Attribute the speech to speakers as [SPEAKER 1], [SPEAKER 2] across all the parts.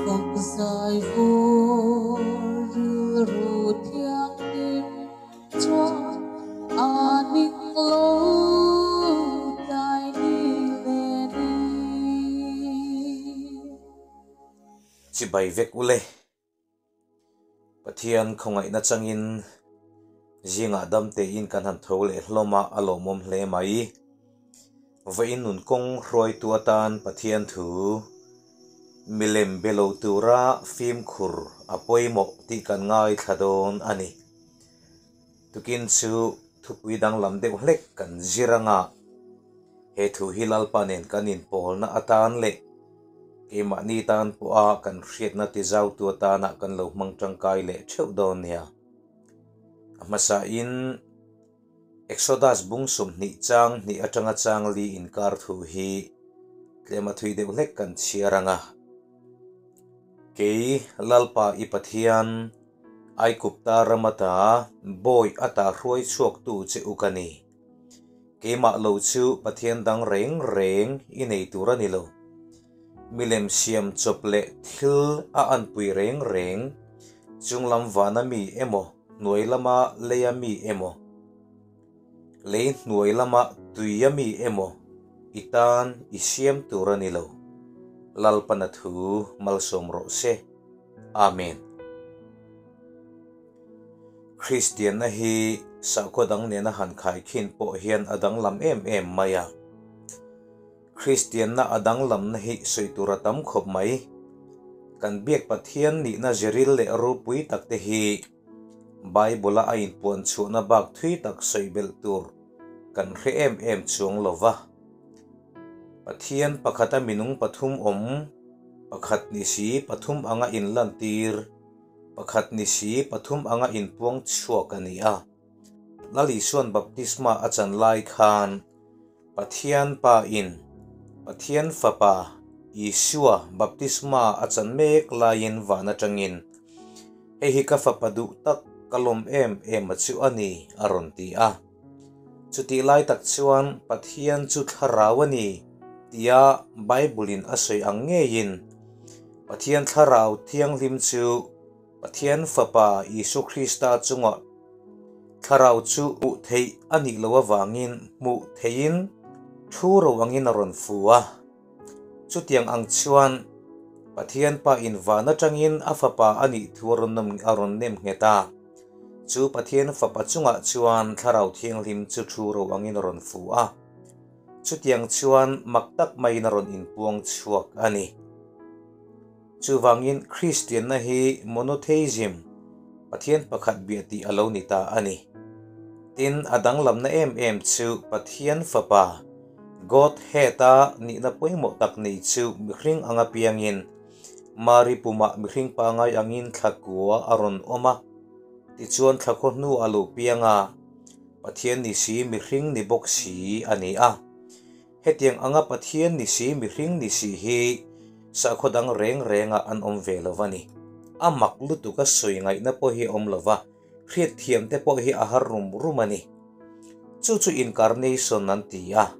[SPEAKER 1] Fak zai vawr rilru thianghlim chuan a ning lo tlai ni leh ni.
[SPEAKER 2] Chibai vek ule. Pathian khawngaihna changin zingah dam tein kan han tho leh hlawm a, a lawmawm hle mai. Vawiin nun kawng hruaitu atan Pathian thu milem be lo tura fimkhur a pawimawh tih kan ngaithla dawn a ni. Tukin chu thupui danglam deuh hlek kan zir anga he thu hi Lalpa nen kan inpawlna atan leh Keimahni tan pawha kan hriatna tizautu atana kan lo hmang tangkai leh theuh dawn nia. A hmasain Exodus bung 20 chang hnih atanga chang li inkar thu hi tlema thui deuh hlek kan chhiar ang a. Kei Lalpa i Pathian, Aikupta ram ata bawi ata hruai chhuaktu che u ka ni. Keimah lo chu Pathian dang reng reng i nei tur a ni lo. Milem siam chawp leh thil a anpui reng reng, chunglam vana mi emaw hnuai lama leia mi emaw, lei hnuai lama tuia mi emaw i tan i siam tur a ni lo. Lalpana thu malsawm rawh se. Amen. Kristianna hi sakhaw dang nena han khaikhin pawh hian a danglam em em mai a. Kristianna a danglamna hi sawi tur a tam khawp mai. Kan biak Pathian nihna ziril leh ropui tak te hi Bible-a a inpuan chhuahna bak thui tak sawi belh tur kan hre em em chuang lo va. Pathian pakhata minung pathum awm, pakhat ni si pathum anga inlantir, Pakhat ni si pathum anga inpuang chhuak a ni a. Lal Isua'n baptisma a chan lai khan Pathian Pa in Pathian Fapa Isua baptisma a chan mek laiin van atangin, Hei hi ka Fapa duh tak, ka lawm em em a chu a ni, a rawn ti a. Chutih lai tak chuan Pathian chu thlarau a ni tia Bible-in a sawi ang ngeiin Pathian Thlarau Thianghlim chu Pathian Fapa Isua Krista chungah Thlarau chu hmuh theih a nih loh avangin hmuh theihin thu ro angin a rawn fu a. Chutiang ang chuan Pathian Pa in van atangin a Fapa a nih thu a rawn nem nghet a. Chu Pathian Fapa chungah chuan Thlarau Thianghlim chu thu ro angin a rawn fu a. Chutiang chuan mak tak maiin a rawn inpuang chhuak a ni. Chuvangin Kristianna hi monotheism, Pathian pakhat bia tih a lo ni ta a ni. Tin, a danglamna em em chu Pathian Fapa, Godhead-a nihna pawimawh tak nei chu mihring anga piangin Mari pumah mihring pangai angin thlakua a rawn awm a, tichuan thlakhaw hnu a lo piang a, Pathian ni si mihring ni bawk si a ni a. Hetiang anga Pathian ni si mihring ni si hi sakhaw dang reng rengah an awm ve lo a ni. A mak lutuk a sawi ngaihna pawh hi a awm lo va, hriatthiam te pawh hi a har rum rum a ni. Chu chu incarnation an ti a.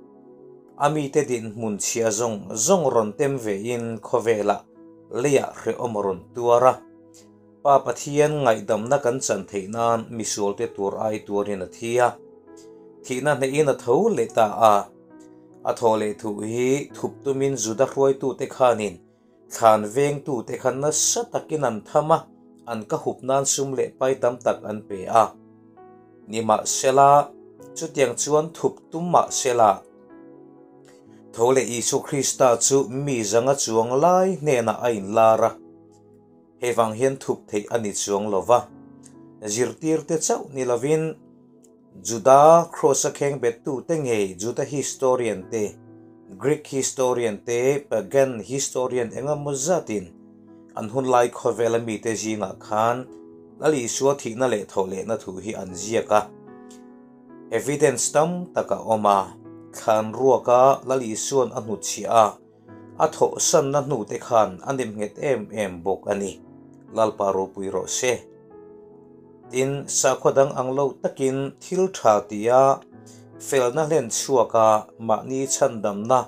[SPEAKER 2] A mite dinhmun chhia zawng zawng rawn tem vein khawvelah leiah hrehawm a rawn tuar a. Pa Pathian ngaihdamna kan chan theih nan misualte tur ai tuarin a thi a, thihna hnehin a tho leh ta a. A thawh leh thuh hi thup tumin Juda hruaitute khanin thlan vengtute kha nasa takin an tham a, an ka hup nan sum leh pai tam tak an pe a. Nimahsela, chutiang chuan thup tum mahsela, tho leh Isua Krista chu mi zanga chuang lai hnenah a inlar a. Hei vang hian thup theih a ni chuang lo va, zirtirte chauh ni lovin Juda Kraws-a kheng bettute ngei Juda historian te, Greek historian te, pagan historian eng emaw zatin an hunlai khawvela mite zingah khan Lal Isua thihna leh thawhlehna thu hi an ziak a. Evidence tam tak a awm a, thlan ruaka Lal Isua'n a hnutchhiah a, A thawhsanna hnute khan a nem nghet em em bawk a ni. Lalpa ropui rawh se. Tin, sakhaw dang ang lo takin thil tha tia felna hlen chhuaka mahni chhandamna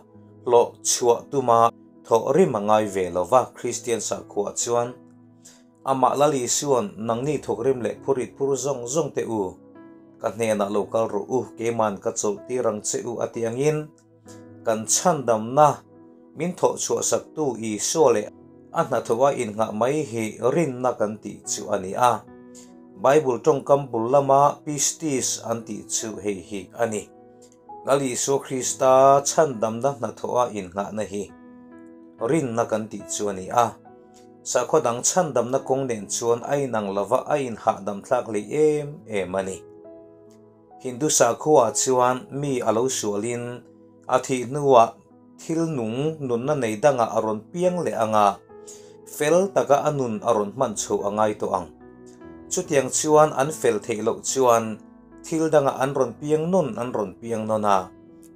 [SPEAKER 2] hlawh chhuah tuma Thawh rim a ngai ve lo va, Kristian sakhuaah chuan amah Lal Isua'n nangni thawk rim leh phurit phur zawng zawng teh u, ka hnenah lo kal rawh u, keima'n ka chawlh tir ang che u a ti angin kan chhandamna min thawh chhuahsaktu Isua leh a hnathawh a innghah mai hi rinna kan tih chu a ni a. Bible tawngkam bul lama pistis an tih chu hei hi a ni. Lal Isua Krista chhandamna hnathawha innghahna hi rinna kan tih chu a ni a. Sakhaw dang chhandamna kawng nen chuan a inang lova a inhahdam thlak hlei em em a ni. Hindu sakhuaah chuan mi a lo sualin a thih hnuah thil nung nunna nei dangah a rawn piang leh ang a, fel taka a nun a rawn hman chhoh a ngai tawh ang. Chutiang chuan an fel theih loh chuan Thil dangah an rawn piang nawn an rawn piang nawn a,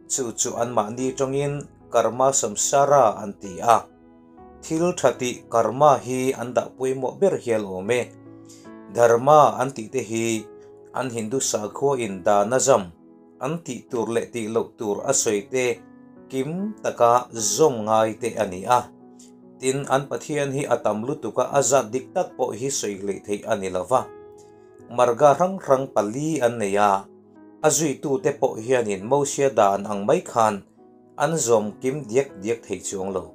[SPEAKER 2] chu chu anmahni tawngin Karma Samsara an ti a. Thil tha tih Karma hi an dah pawimawh ber hial awm e. Dharma an tih te hi an Hindu sakhua in dana zam an tih tur leh tih loh tur a sawi te kim taka zawm ngai te a ni a. Tin, an Pathian hi a tam lutuk a, a zat dik tak pawh hi sawi hleih theih a ni lo va. Marga hrang hrang pali an nei a, a zuitute pawh hianin Mosia dan ang mai khan an zawm kim diak diak thei chuang lo.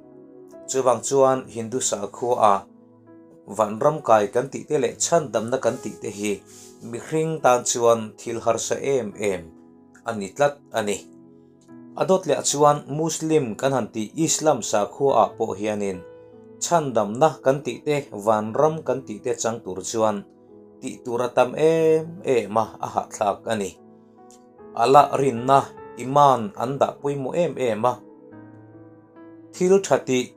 [SPEAKER 2] Chuvang chuan Hindu sakhua a vanram kai kan tih te leh chhandamna kan tih te hi mihring tan chuan thil harsa em em a ni tlat a ni. A dawt leh chuan Muslim kan han tih Islam sakhua ah pawh hianin chhandamna kan tih te vanram kan tih te chang tur chuan tih tur a tam em em a, a hahthlak a ni. Allah rinna, Iman, an dah pawimawh em em a, thil tha tih,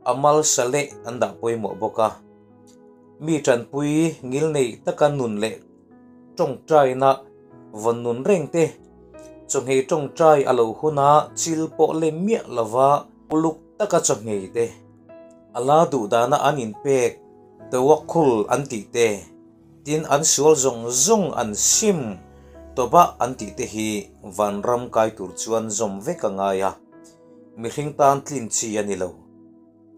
[SPEAKER 2] Amal Saleh, an dah pawimawh bawk a. Mi tanpui ngilnei taka nun leh tawngtaina vawn nun reng te, chawhngei tawngtai a lo huna chil pawh lem miah lova uluk taka chawhngei te, Allah duhdana an inpek Tawakkul an tih te, tin an sual zawng zawng an sim tawbah an tih te hi vanram kai tur chuan zawm vek a ngai a, mihring tan tlin chi a ni lo.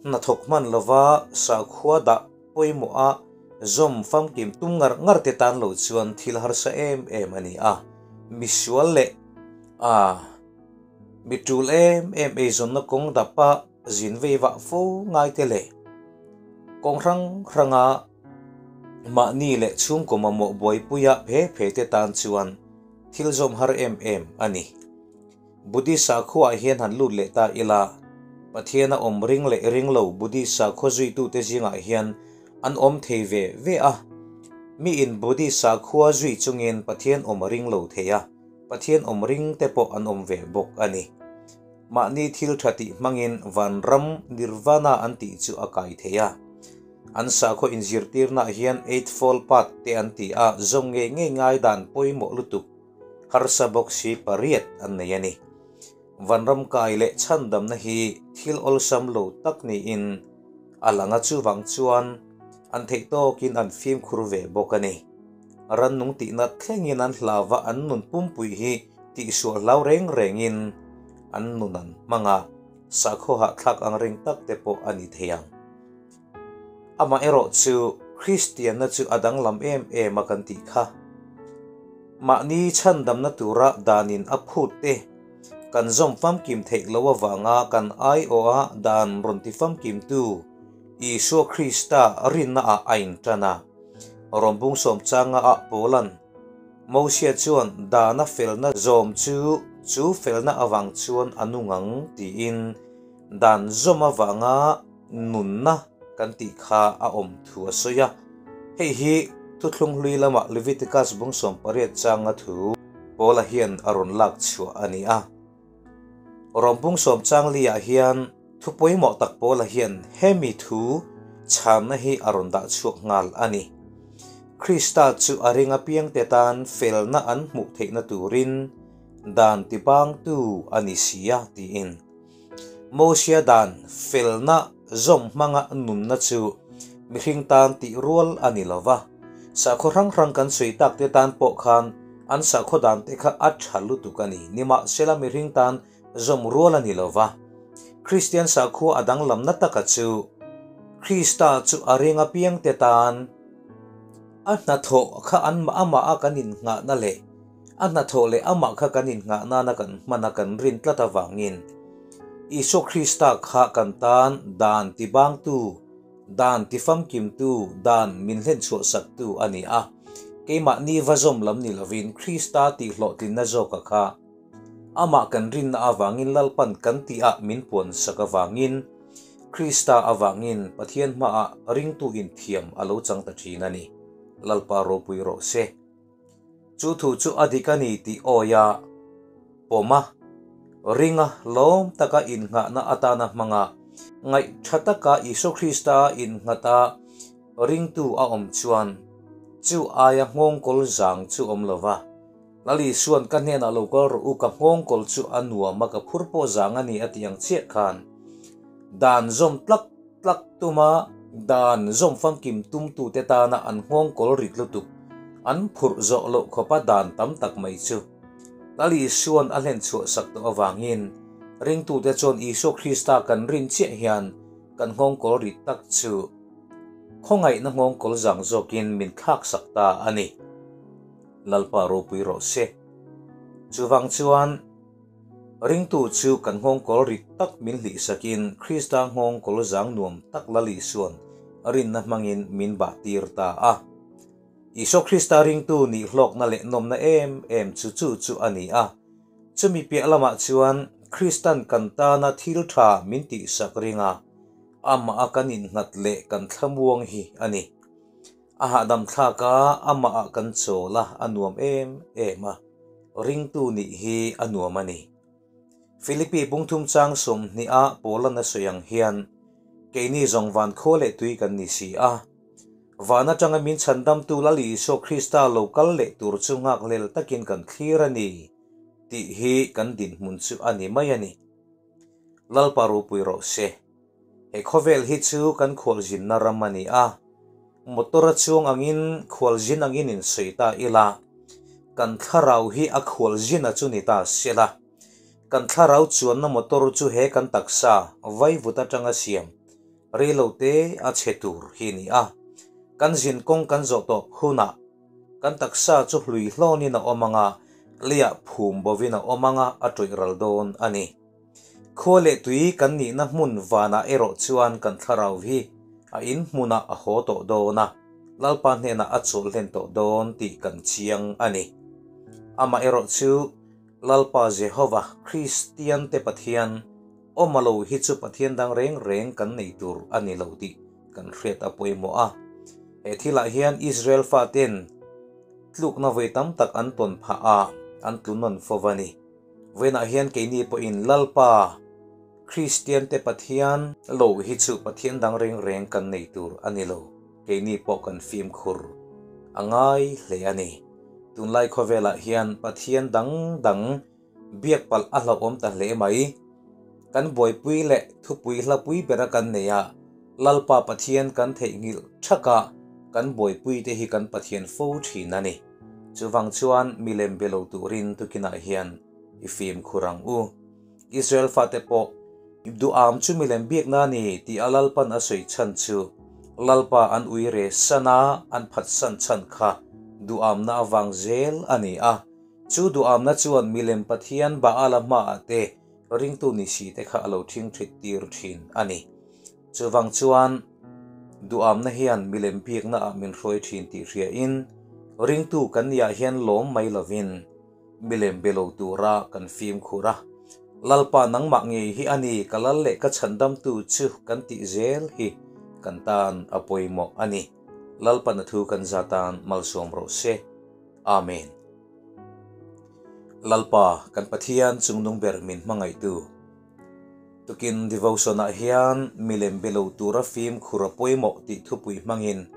[SPEAKER 2] Hnathawk hman lova sakhua dah pawimawh a zawm famkim tum ngar ngar te tan lo chuan thil harsa em em a ni a, misual leh a mi tul em em eizawnna kawng dapa zin vei vah fo ngai te leh kawng hrang hranga mahni leh chhungkaw mamawh buaipuia phe phe te tan chuan thil zawm har em em a ni. Buddhist sakhuaah hian han lut leh ta ila, Pathiana awm ring leh ring lo Buddhist sakhua zuitute zingah hian an awm thei ve ve a. Miin Buddhist sakhua zui chungin Pathian awm a ring lo thei a, Pathian awm ring te pawh an awm ve bawk a ni. Mahni thil tha tih hmangin vanram, nirvana, an tih chu a kai thei a. An sakhua inzirtirnaah hian Eightfold Path te an ti a, zawm ngei ngei ngai dan pawimawh lutuk. Harsa bawk si pariat an nei a ni. Vanram kai leh chhandamna hi thil awlsam lo tak niin a lang a, chuvang chuan an theih tawkin an fimkhur ve bawk a ni. Rannung tihna thlengin an hlau va, an nun pumpui hi tihsual hlau reng rengin an nun an hmang a, sakhaw hahthlak ang reng tak te pawh a ni thei ang. Amaherawh chu Kristianna chu a danglam em em a kan tih kha. Mahni chhandamna tura danin a phut te, kan zawm famkim theih lo avanga kan aiawha dan rawn ti famkimtu Isua Krista rinna ah a intan a. Rawnbung sawmchanga ah Paulan, Mosia chuan dana felna zawm chu chu felna avang chuan a nung ang tiin dan zawm avanga nunna kan tih kha a awm thu a sawi a. Hei hi Thuthlung hlui lama Leviticus bung 18 changa thu Paula hian a rawn lak chhuah a ni a. Rom bung sawm chang liah hian thu pawimawh tak Paula hian hemi thu chhanna hi a rawn dah chhuak nghal a ni. Krista chu a ring apiangte tan felna an hmuh theihna turin dan tibangtu a ni si a tiin. Mosia dan felna zawm hmanga nunna chu mihring tan tih rual a ni lo va, sakhaw hrang hrang kan sawi tak te tan pawh khan an sakhaw dan te kha a tha lutuk a ni. Nimahsela mihring tan zawm rual a ni lo va. Kristian sakhua a danglamna taka chu Krista chu a ring apiangte tan a hnathawh kha an amah a kan innghahna leh a hnathawh leh amah kha kan innghah nana kan hman a kan rin tlat avangin Isua Krista kha kan tan dan tibangtu, dan tifamkimtu, dan min hlenchhuahsaktu a ni a. Keimahni va zawm lam ni lovin Krista tihhlawhtlinna zawka kha Amah kan rinna avangin Lalpan kan tihah min puansak avangin, Krista avangin Pathian hmaah ringtu inthiam a lo chang ta thin a ni. Lalpa ropui rawh se. Chu thu chu a dik a ni tih awia pawma, ringa lawm taka innghahna atana hmanga ngaihtha taka Isua Krista innghata ringtu a awm chuan chu aia nghawngkawl zang chu awm lova, Lal Isua'n ka hnenah lo kal rawh u, ka nghawngkawl chu a nuam a, ka phur pawh zang a ni a ti ang chiah khan dan zawm tlak tlak tuma dan zawm famkim tumtute tana an nghawngkawl rit lutuk an phurh zawh loh khawpa dan tam tak mai chu Lal Isua'n a hlen chhuah sak tawh avangin ringtute chuan Isua Krista kan rin chiah hian kan nghawngkawl rit tak chu khawngaihna nghawngkawl zang zawkin min thlak sak ta a ni. Lalpa ropui rawh se. Chuvang chuan, ringtu chu kan nghawngkawl rit tak min hlihsakin Krista nghawngkawl zang nuam tak Lal Isua'n rinna hmangin min bah tir ta a. Isua Krista ringtu nih hlawkna leh nawmna em em chu chu chu a ni a. Chumi piah lamah chuan Kristan kan tana thil tha min tihsak ringa amah a kan innghat leh kan thlamuang hi a ni. A hahdam thlak a, amah ah kan chawl a, a nuam em em a, ringtu nih hi a nuam a ni. Philippi bungthum chang 20 a Paula'n a sawi ang hian, Keini zawng van khua leh tui kan ni si a, van atanga min chhandamtu Lal Isua Krista lo kal leh tur chu nghakhlel takin kan thlir a ni tih hi kan dinhmun chu a ni mai a ni. Lalpa ropui rawh se. He khawvel hi chu kan khualzinna ram a ni a, motor a chuang angin khualzin angin in sawi ta ila, kan thlarau hi a khualzina chu ni ta sela, kan thlarau chuanna motor chu he kan taksa vaivut atanga siam reilote a chhe tur hi ni a, kan zin kawng kan zawh tawp hunah kan taksa chu hlui hlawnin a awm anga, leiah phum bovin a awm anga a tawih ral dawn a ni. Khua leh tui kan nihna hmun vanah erawh chuan kan thlarau hi a in hmunah a haw tawh dawn a, Lalpa hnenah a chawl hlen tawh dawn tih kan chiang a ni. Amaherawh chu Lalpa Jehova, Kristiante Pathian, awm a lo hi chu Pathian dang reng reng kan nei tur a ni lo tih kan hriat a pawimawh a. He thilah hian Israel faten tlukna vawi tam tak an tawn phah a, an tlu nawn fo va ni. Vawiinah hian keini pawhin Lalpa, Kristiante Pathian lo hi chu Pathian dang reng reng kan nei tur a ni lo, keini pawh kan fimkhur a ngai hle a ni. Tunlai khawvelah hian Pathian dang dang biak palh a hlauhawm ta hle mai. Kan buaipui leh thupui hlapui bera kan nei a, Lalpa Pathian kan theihnghilh thaka kan buaipuite hi kan Pathian fo thin a ni. Chuvang chuan milem be lo turin tukinah hian i fimkhur ang u. Israel fate pawh duham chu milem biakna a ni tih a Lalpan a sawi chhan chu Lalpa an ui re san a, an phatsan chhan kha duhamna avang zel a ni a. Chu duhamna chuan milem Pathian Baala hmaah te ringtu ni si te kha a lo thingthit tir thin a ni. Chuvang chuan duhamna hian milem biakna ah min hruai thin tih hria in ringtu kan nih ah hian lawm mai lovin milem be lo tura kan fimkhur a, Lalpa nangmah ngei hi a ni ka lal leh ka chhandamtu chu kan tih zel hi kan tan a pawimawh a ni. Lalpan a thu kan za tan malsawm rawh se. Amen. Lalpa kan Pathian chungnung ber min hmangaihtu. Tukin devotion-ah hian milem be lo tura fimkhur a pawimawh tih thupui hmangin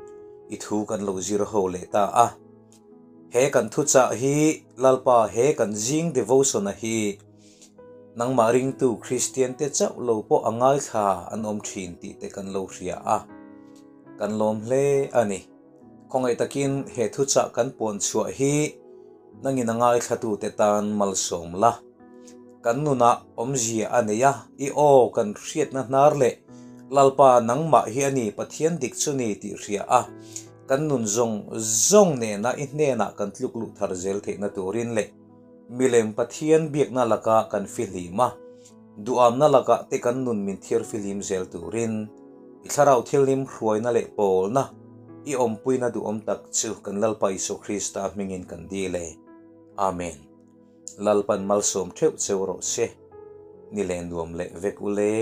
[SPEAKER 2] i thu kan lo zir ho leh ta a. He kan thuchah hi Lalpa he kan zing devotion-a hi nangmah ringtu Kristian te chauh lo pawh a ngaithla an awm thin tih te kan lo hria a, kan lawm hle a ni. Khawngaih takin he thuchah kan puan chhuah hi nangin a ngaithlatute tan malsawm la. Kan nunah awmzia a nei a, i aw kan hriatna hnar leh Lalpa nangmah hi a ni Pathian dik chu ni tih hria a, kan nun zawng zawng nena i hnenah kan tluk luh thar zel theihna turin leh milem Pathian biakna laka kan fihlim a, duhamna lakah te kan nun min thiar fihlim zel turin i thlarau thilhlim hruaina leh pawlna i awmpuina duhawm tak chu kan Lalpa Isua Krista hmingin kan dil e. Amen. Lalpan malsawm theuh cheu rawh se. Ni leh nuam leh vek u le.